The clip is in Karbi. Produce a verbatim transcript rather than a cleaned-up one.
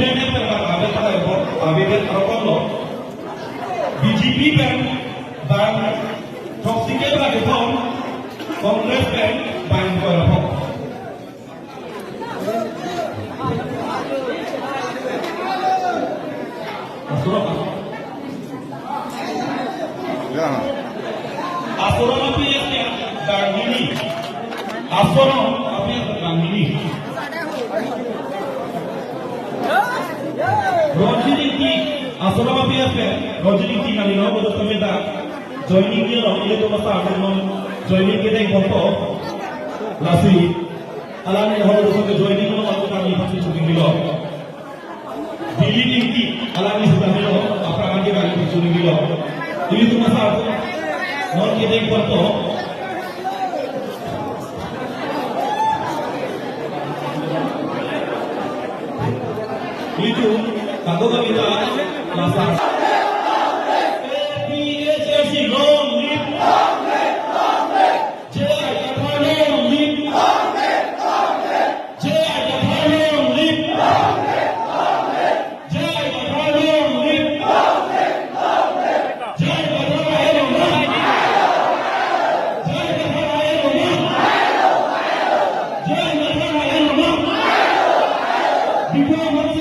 Pen pen bang ave ta ave pen arokom lo. B J P pen bang throksi ke bang kethom, Congress pen bang ko arokom. Asono, ya. Asono A P F pen bang hini. Asono A P F pen bang hini. Ronjit Ingti, Asono A P F pen Ronjit Ingti nangli no bodo sameda joining ke lo, ilitum asar non joining kedeng ponpo. Lasi alangli hor boso ke joining lo, aku kami pasti shooting dilo. Dilip Ingti, alangli sudah dilo, apra kami kami shooting dilo. Ilitum asar non kedeng ponpo. Ilitum, kado kami ta, masa.